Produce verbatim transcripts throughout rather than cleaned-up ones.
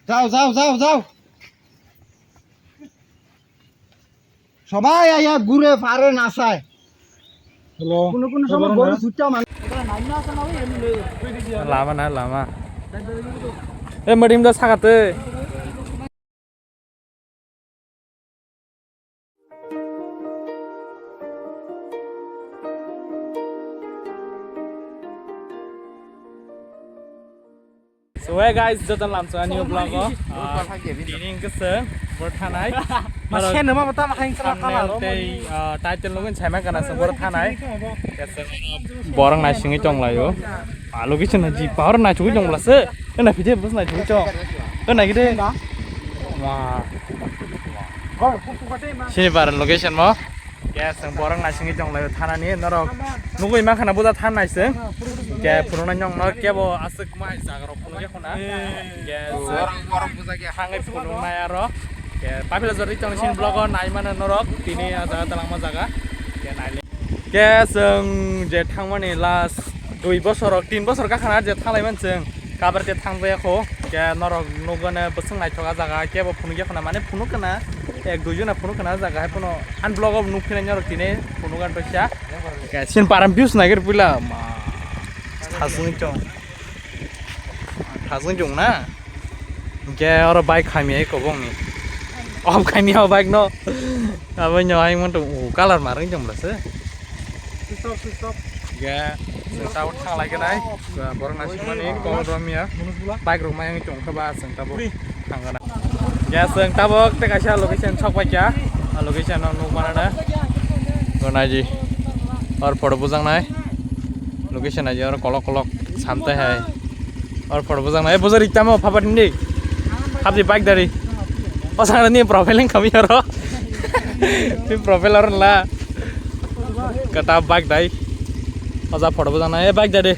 যাও, যাও, যাও, যাও। সবাই আইয়া ঘুরে পারে নাচায়। হ্যালো। কোনো কোনো সময় গরু ছুটতে মানে। Lama na lama. Eh, medim da sakate. So hey guys, joto lamso a new vlog o. Ah, tini hwnkhe se boro thanai. Ma se numa bata ma hang sala kala ro. Tei, ah, title logo sai ma kana se boro thanai. Borok naisingwi tonglaio. Ah, location na ji power naisingwi tongla se. Ena video bus naisingwi tong. Ena gide. Wah. Sini bar location mo. Yes, ang borok naisingwi tonglaio thanani norok. Nugwi mankha na buda than naising. Ke phunuknai nong no kebo aswk mai jaga rok phunukya khuna. Yes. Borok, borok bujakya. Thangwi phunuknai aro. Ke papila jori tong sini vlog o nai mano norok. Tini a jaga dalangma jaga. Ke naile. Ke chwng je thangmani last dui bosor rok, tin bosor gakhana je thanglai man chwng. Kabar te thang baya kho, ke norok nugana bwswng naithok a jaga, kebo phunuk ya khuna, mane phunuk kana, ek dui jona phunuk kana jaga hai phano an vlog o nuk phina norok tine phunuk an toisa. Ke sin param views nai gir pila, ma. Thasung chong. Thasung chong na. Ke oro bike khamya kobong ni. Off khamya o bike no. Abo no hai mon to color marang chong bla se. Switch off, switch off. Ga, chwng tabuk thang lai khe nai. Ga, borok naisingmani kok romya. Bike rok mai wng tong khe ba chwng tabuk thang gana. Ga, chwng tabuk tei kaisa location sok pai kha. A location no nuk mana na. Go naiji. Or photo bujang nai. Location naiji or kolok kolok samtai hai. Or photo bujang nai. Eh, bujari tamo phapat hindi. Habdi bike dari. O sangra ni profile wng kami oro. Ni profile oro la. Kata bike dai. Oja photo bujang nai. Eh, bike dari.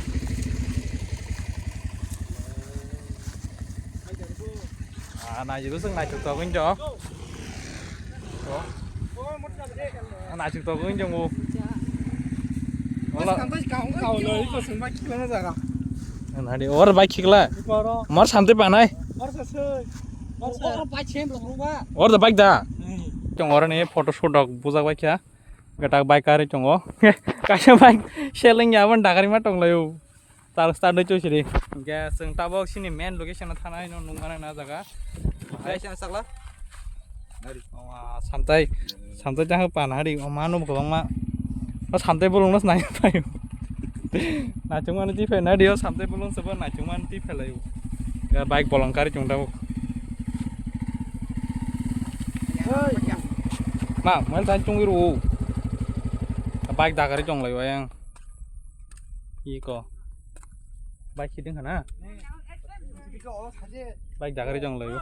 Ah, naijik bwswk naithok tok wngkhe. Naithok tok wngkhe bo. Wala. Nadi, or bike khikla. Mor samte panai. Or da bike da. Chong oro ni photo shoot rok bujak bai kha. Gatak bike kari chongo. Kaisa bike seleng ya ban dagari ma tonglayo. Tar start doi chosiri. Hingke chwng tabok sini main location o thanai no nung mano na jaga. Hai sini sakla. Nari. Owa, samtai, samtai jang pan hari o manu kwbangma. O samtai bolong no nai pai. Nachung mani ti phai nari o samtai bolong sabo nachung mani ti phai lai. Ya bike bolong kari chung tabok. Ma, mel tan chung iru. Bike dagari chong lai wayang. Iko. Bike hiding hana? Bike dagari chong lai.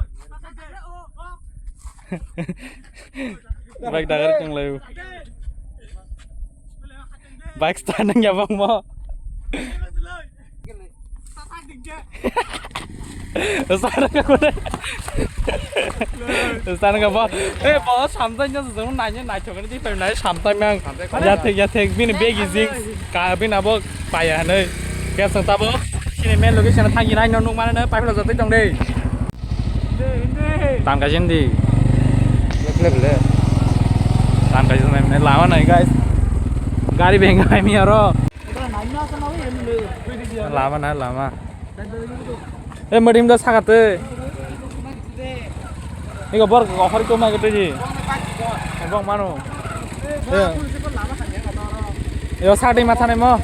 Bike dagari chong lai. Bike stand nang ya bang mo. Sana ka kore. Sana ka bo. Eh, bo samtai nya jong nanya nai chok ni pai nai samtai mang. Ya thek ya thek bini begi jing ka bini abo paya hanai. Kya sang tabo. Sini main location thangi nai no nuk mana na pai phala jatwi tong dei. Tang ka jindi. Lep lep le. Tang ka jindi lama nai guys. Gari beng hai mi aro. Lama na lama. Eh, medim da sakate. Iko bor offer ko ma gete ji. Bong mano. Eh. Yo sadi matha nai mo.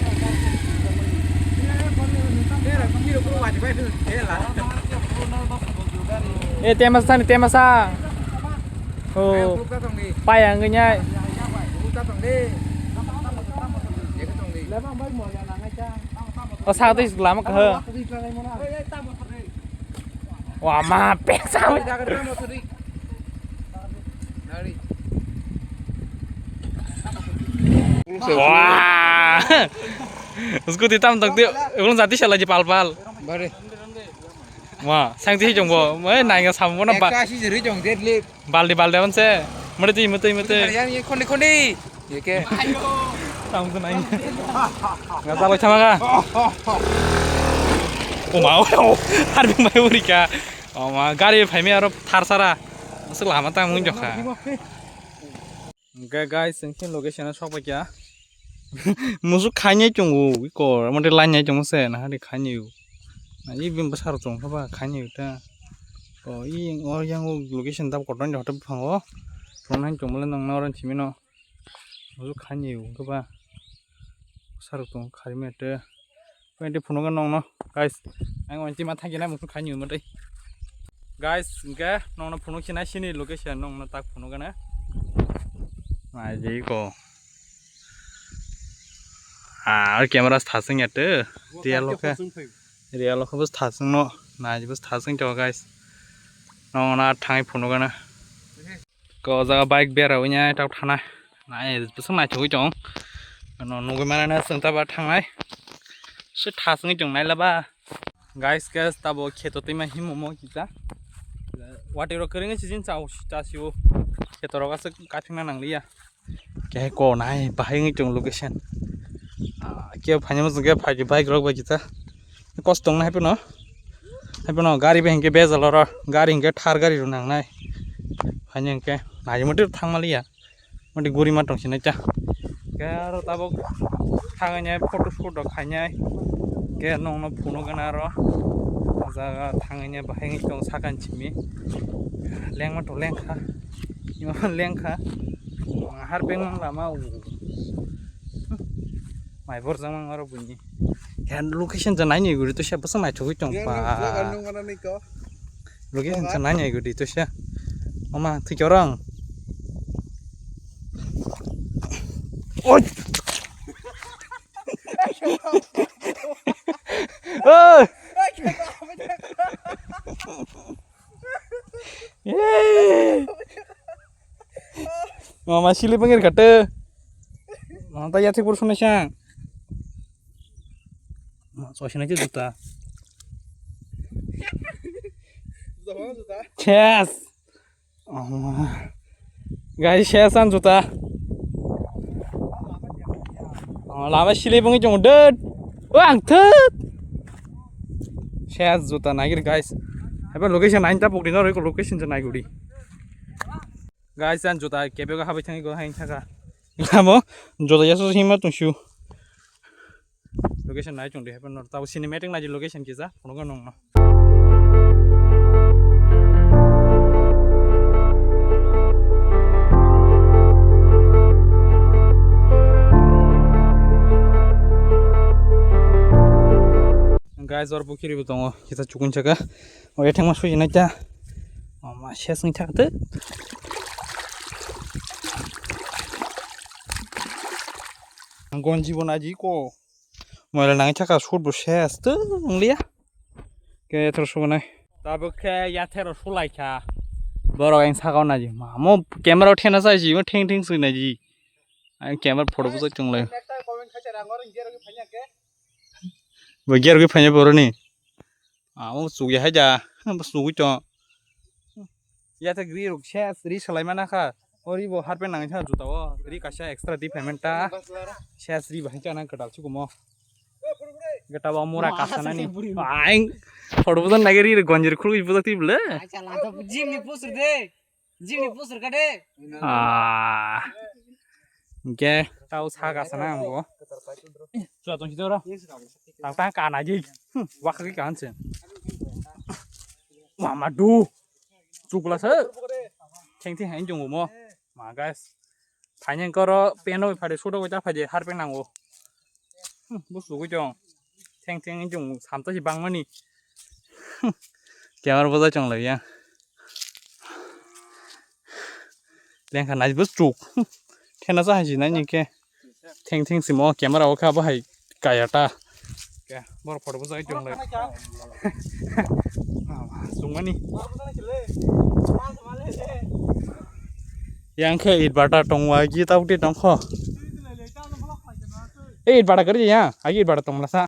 Eh, temasa ni temasa. Oh. Payang ganya. O sakate lama kah. Wa ma pek sa. Wa. Scooty tam tak ti ulung jati sala ji pal pal. Bare. Wa, sang ti jong bo. Mai nai ga sam bo na ba. Ekta si jeri jong deadlift. Baldi baldi abon se. Mate twi mate mate. Yang ye khondi khondi. Ye ke. Tang tu nai. Nga sa lo chama ka. O ma o. Har bi mai uri ka. Oma gari phaimai aro tharsara. Aswk lama tangmung jokha. Hwnkhe guys, chwng khe location o sokphaikha. Musuk khainai tongo, iko, omo tei line nai tongo se, nahari khainai o. Na, i bini bwsarok tongkha ba, khainai o ta. O, i, o, yang o location tab kotor ni hotel buphango. Phone hai tongmole nang na oro simi no. Musuk khainai o, wngkha ba. Bwsarok tongo, kharimai te. Twenty phunukgo nongno, guys. Ang ointima thangkhe na mukhung khaini wngma tei. Guys, hwnkhe nongno phunuk sinai sini location nongno tak phunukgana. Naidi ko. Ah, camera thasing ya te. Real khe. Real khe bus thasing no. Naidi bus thasing to, guys. Nongno thangwi phunukgana. Ko jaga bike bera wngya tak thana. Nai bwswk naithogwi tong. Ano nugwi manana chwng ta ba thangnai. Se thasungwi tong naila ba. Guys, guys, tabo kheto twima himomo kisa. Watiro kwrwngwi sijin chao chasio. Kheto rok aswk kathwngna nangliya. Khe ko nai bahai wngwi tong location. Ah, khe phaina muchungkhe phai bike rok bai kisa. Kosto wngnai haipeno. Haipeno gari bai hinkhe bejal oro. Gari hinkhe thar gari rw nangnai. Haini hinkhe nai motwi thangma liya. Motwi guri ma tong sinai ta. Hinkhe aro tabuk thangwi nai photo shoot rok khainai. Hinkhe nongno phunukgana aro. O jaga thangwi nai bahai wngwi tong sakani simi. Lengma to lengkha. Ima lengkha. Harpeng mang lama o. Mai borjak mang aro buini. Yan location ja naini guri to siya bwswk naithogwi tong pa. Location ja naini guri to siya. Mama thwi chorong. Oi. Oi. Yay. Mama sili bangir kate. Mama ta yathik pur sunai sang. Sosinai juta. Yes. Guys, ses an juta. Lama sili bangwi chong ded. Wang thut. Ses juta nagir guys. Haiba location nain ta pokdi no roi location je nai guri. Guys, an juta kebe go habai thangi go hain thaka. Lamo juta yaso hima tungsu. Location nai chungdi happen nor tabo cinematic nai location kisa phunukgo nongno. Guys, or pukhiri bo tongo kisa chukun chaka. O ethengma sujinai ta. O ma ses ni thak te. Gonji bo naji ko. Moila nang thaka shoot bo ses to wngliya. Ke yathero suganai. Tabuk khe yathero sulai kha. Borok ang sakao naji. Ma mo camera o thena sai ji mo theng theng sui naji. Ang camera photo bo chwng lai. Bo gear gwi phanya boroni. Amo chukya hai da, bo chugwi tong. Yate gri rok ses ri salai mana kha. O ri bo harpen nang kha juta o. Ri kaisa extra di payment ta. Ses ri bahai chana kwtal chukumo. Gata ba mura kasa nani. Aing. Photo bo nai ri gonjir khulwi bujak ti bole. Jimni pusur de. Jimni pusur ka de. Ah. Hingke tau sa kasa na ang bo. Chua tong si tora. Tang tang ka na ji. Wak ki kan se. Mama du. Chukla se. Theng theng hain jong mo. Ma guys. Phaineng koro peno phade sudo ta phade harpeng nango. Hmm, bo sugui tong. Theng theng wng tong samta si bangmani. Hmm, camera bo chong lai ya. Lengkha nai bo chuk. Hmm, thena sa hai si nai ni ke. Theng theng si mo camera o kha bo hai kaya ta. Ke bor photo bo chai tong lai. Sungmani. Yang khe it bata tongwa gi tau ti tongkho. Ei, it bata gari ya, agi it bata tongla sa.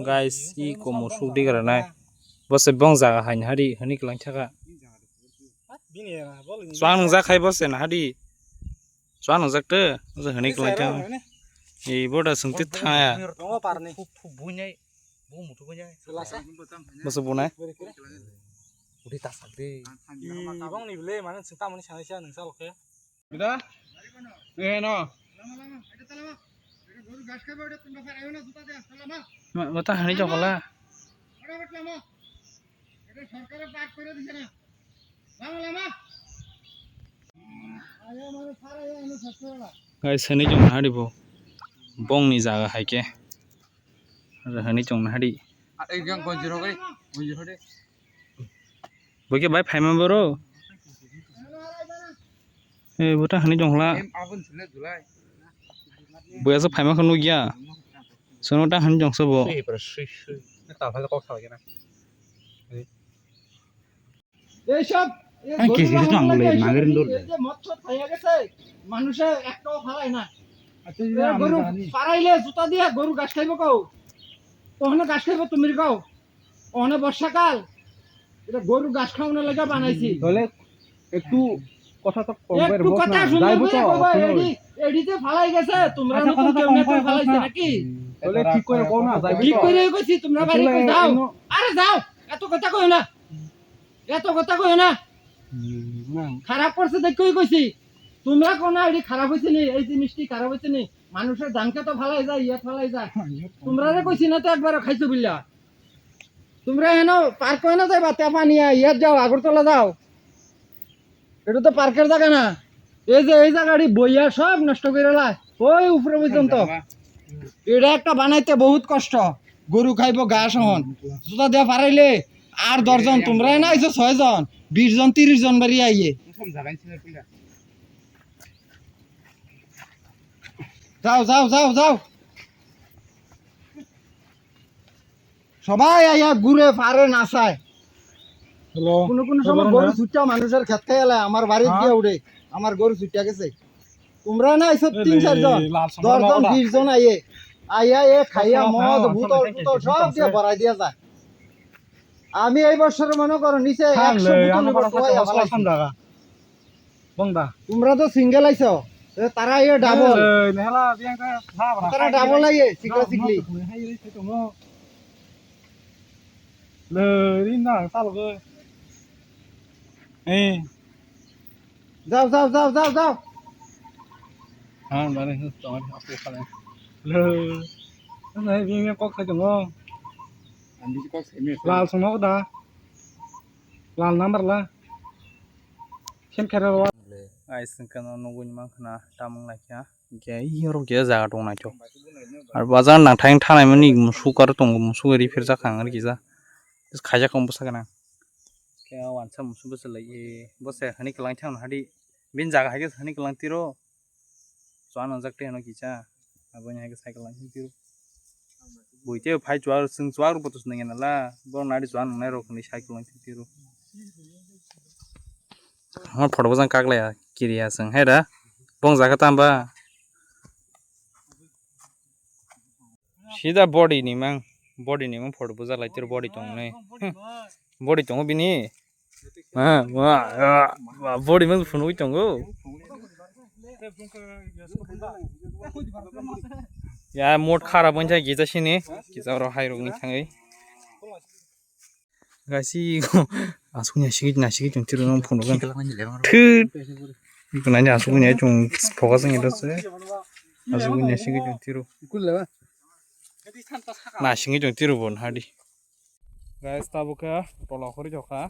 Guys, i komo suk di gara nai. Bo se bong jaga hai nahari hani kelang thaka. Swang nung jak hai bo se nahari. Swang nung jak te, bo se hani kelang thaka. Ei, bo da sung ti thaya. Bo se bunai. Uthi ta sakdi. Ibong ni bile mane sita mani sanai sia nungsa lokhe. Bida? Eh no. Wata hani jokala. Guys, hani jong hari bo. Bong ni jaga hai ke. Hani jong hari. Bo khe bai phaima boro. Eh, bo ta hani jongla. Bo ya sa phaima khunu gya. Sono ta hani jongsa bo. এইসব, এই আমি গরু কিছু কিছু রাখার আঙুলে লাগে নাগের এসব দৌড় এই দেয়। যে মদ সদ খাইয়া গেছে, মানুষে একটাও ফালায় না। আচ্ছা, এই যে এ আমি গরু জানি। ফালাইলে জুতা দিয়া গরু ঘাস খাইবো কও? কখনো ঘাস খাইবো তুমি কও? অনে বর্ষাকাল, এটা গরু ঘাস খাওয়ানোর লাগি বানাইছি। তাহলে একটু কথা তো কম করে একটু বল কথা না, সুন্দর যাইবো করে তো, কইবা, শুনো। এডি, এডিতে ফালাই গেছে, তোমরা আচ্ছা, নতুন কথা তো কেউ কম না কেউ করে বল ফালাইছে না। নাকি? হুম। তাহলে ঠিক করে কও না, যাইবো ঠিক তো। করে কইছি, তোমরা বাড়ি আসলে কই যাও। এমন আরে যাও, এত কথা কইও না, এত কথা কইও না। হুম, না। খারাপ করছে দেখেই কইছি, তোমরা কোন এডি খারাপ হইছে নি, এই জিনিসটি খারাপ হইছে নি, মানুষের জানকে তো ফালাই যায়, ইয়া ফালাই যায়। তোমরা রে কইছি না তো একবার খাইছো বুঝলা। তোমরা হেন পার্ক না যাইবা, তেফা নিয়া ইয়াত যাও, আগরতলা যাও। এটা তো পার্কের জায়গা না। এই যে এই জায়গাটি বইয়া সব নষ্ট করে লাই, ওই উপরে পর্যন্ত। এটা একটা বানাইতে বহুত কষ্ট। গরু খাইবো ঘাস হন, জুতা দিয়া ফারাইলে আর দশ জন, তোমরা না আইছো ছয় জন, বিশ জন, তিরিশ জন বাড়ি আইয়ে। যাও, যাও, যাও, যাও। সবাই আইয়া ঘুরে ফারে নাচায়। হ্যালো, কোনো কোনো সময় গরু ছুট্টা মানুষের খেত খাই এলে আমার বাড়িত গিয়া উঠে, আমার গরু ছুট্টা গেছে। তোমরা না আইছো তিন চার জন, দশ জন, বিশ জন আইয়ে, আইয়া এ খাইয়া মদ, বোতল টোতল সব দিয়ে ভরাই দিয়া যায়। আমি এই বছর মনে করো নিচে একশো বোতল নিবো টোয়াইয়া ফালাইছি। তোমরা তো সিঙ্গেল আইছো, এ, তারা ইয়ে ডাবল। এই, নেহালা, বিয়ান কা, না, বড়। তারা ডাবল আইয়ে, সিকলা সিকলি। এই। যাও, যাও, যাও, যাও, যাও। হ্যাঁ, মানে, তোমার হাতে খালে। লো। না, এই বিয়ান কক খাই দো। লাল সময় কথা। Lal number la. Khen khere ro. Guys, hwnkhe no nugwi mankha na tamung lai kha. Hwnkhe oro khe jaga tong naithok. Ar bazar nang thang thanai mani musuk aro tongo, musuk ri phirjak ang ri kisa. Khaijak ang bwsa gana. Khe wansa musuk bwsa lai e, bwsa hani kwlang thang hadi. Bin jaga hai khe hani kwlang tiro. Chuan nangjak tei hino kisa. Aboni hai khe cycle lang tiro. Bui tei phai chuak, chwng chuak rok botos nang nala. Bo nari chuan nangnai rok hinwi cycle lang tiro. Hama photo bwsang kak laya kiriya chwng hai da. Bong jaga tamba. Sida body ni mang, body ni mang photo bwsa lai tiro body tong nai. Body tongo bini. Ah, wah, wah, wah, body mang phunugwi tongo. Ya, mood kharap wngkha kisa sini, kisa oro hai rok wngwi thangwi. Gaisi aswk naisingwi naisingwi tong tiro phunukgwi. Thut. Nani aswk nai chwng focus wngya se. Aswk naisingwi tong tiro. Naisingwi tong tiro bo hadi. Guys, tabuk khe tola khori jokha.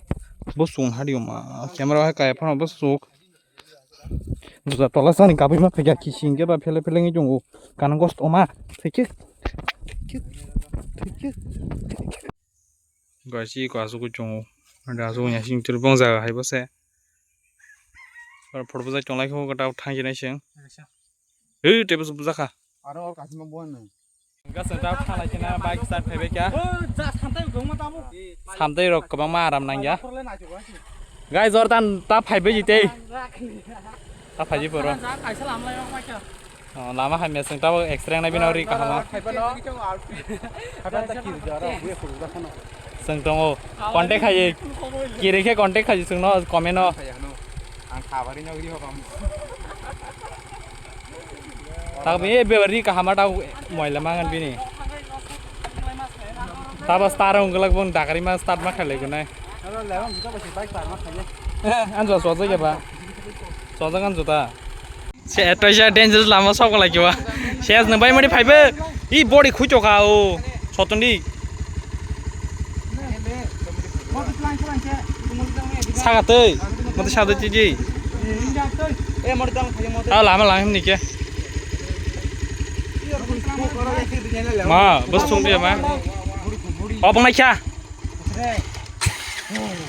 Bo chwng hadi ma camera hai kaya phano bo chwng. Buja tola sani kabui ma phikya kising khe ba phele phele ngi chwngo. Kanang gost oma. Thike. Thike. Thike. Guys, iko aswk chwngo. Ada aswk nya sing tiro bong jaga hai bo se. Ar photo bwsai tonglai kho gata thang jinai sing. He, tebo se bwjakha. Aro or kasima buan nang. Gasang ta phalai kena bike start phaibai kya. Samtai rok kwbangma aram nangya. Guys, or tan ta phaibai jitei. Ta phaibai poro. Oh, lama hai meseng ta extra nai bina ri kahama. Seng tongo. Contact khai. Kiri khe contact khai seng no comment no. Ang khabari nogri hokam. Tak bini bebari kahama tak moila mangan bini. Taba star ong gelak bong dakari ma start ma khalai gunai. Anjo, sojak ya ba? Sojak anjo ta. Se, toisa dangerous lama sok lai kiwa. Ses nang bai mari phaibe. I body khui choka o. Sotondi. Saka tei. Mati saka tei tiji. Ah, lama lama himni ke. Ma, bus chung dia ma. Obong naikha.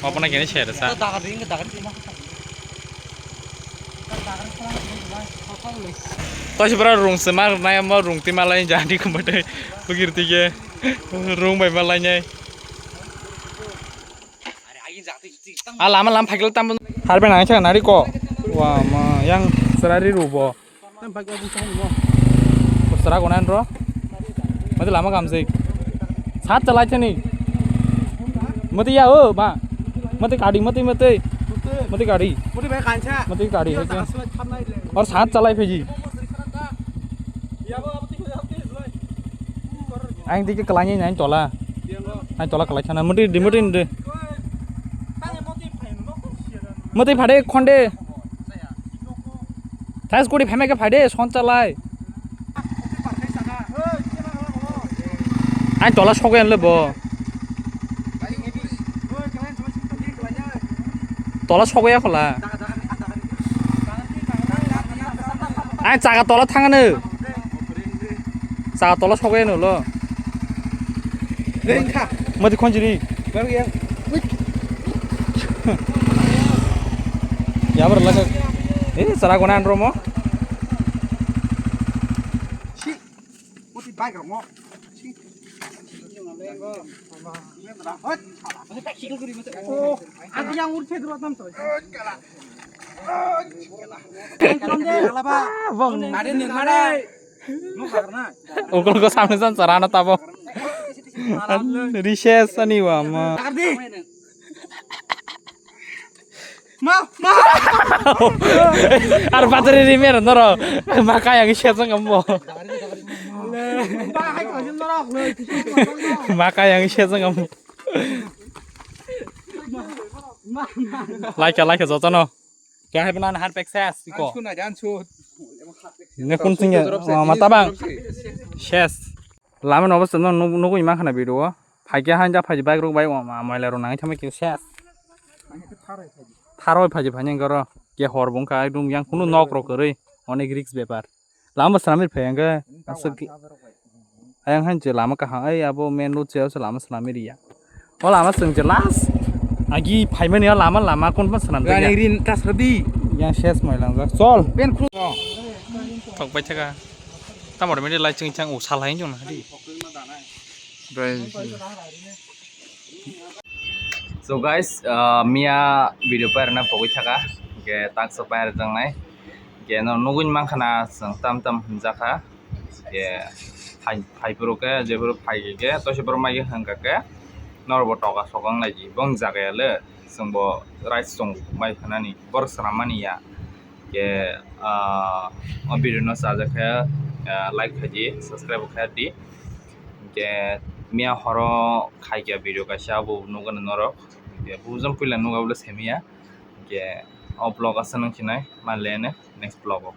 Obong naikha ni sere sa. Toisa bra rung se ma nai mo rung ti malai jadi kumate. Bugir ti ke. Rung bai malai nai. A lama lama phagil tam harbe nang chang nari ko. Wa ma yang serari rubo. Sera gonan ro. Mati lama kamsik. Sat chalai chani. Mati ya o ma. Mati kadi mati mati. Mati kadi. Mati kadi. Or sat chalai phaji. Ang dike kalai nai tola. Ang tola kalai chana. Mati di mati di. Mati phade khonde. Thai scooty phaimai khe phai de, son chalai. Ang tola sogwi anle bo. Tola sogwi ya khola. Ang chaka tola thangano. Chaka tola sogwi ano lo. Mati khonjiri. Yabar laka. Eh, sara gona andro mo. Si. Mati bike rok mo. Si. Oh, aku yang urut saya dulu tam tuh. Bong. Ada nih, ada. Ukul ko samne san sarana tabo. An rises ani wa ma. Ma, ma. Ar bateri ri mer noro. Ma kaya ngi sejang ambo. Ma kaya ngi sejang ambo. Like, like, jotono. Kaya hai bina har pek ses iko. Ansu na jansu. Ne kun singe, ma tabang. Ses. Lama ni obostha no nuk-, nugui mankha na video o. Phaikhe hain ja phaji bike rok bai o ma moila rok nangwi thamwi khe ses. Tharwi phaji phani goro ke hor bungkha ekdum yang kunu nok rok kwrwi onek risk bepar. Lama swnamwi phai hwnkhe aswk ayang hain je lama kaham ai abo main road se lama swnamwi riya. O lama swng je last agi phaimani o lama lama kon ma swnam Gani rin tasradi. Yang ses moilangjak chol. Pen khru. Thok bai thaka. Tamo de lai chwng chang o salai jong na di. So guys, uh, miya video pairna pogwi thaka, ke taksa pair tangnai, ke no nugui mankha na chwng tam tam hwnjakha, ke phai phai phuru ke je phuru phai ke to se phuru mai hwnka ke nor bo toka sokang lai ji bong jaga ya le chwng bo rice song bai khanani bor swnam mani ya. Ke, ah, o video no chajak khe, ah, like khaidi, subscribe khaidi. Ke miya horo khaikya video kaisa abo nugano norok. Ke bujam puila nuga bole semiya. Ke o vlog asa nung chinai, ma lene next vlog o.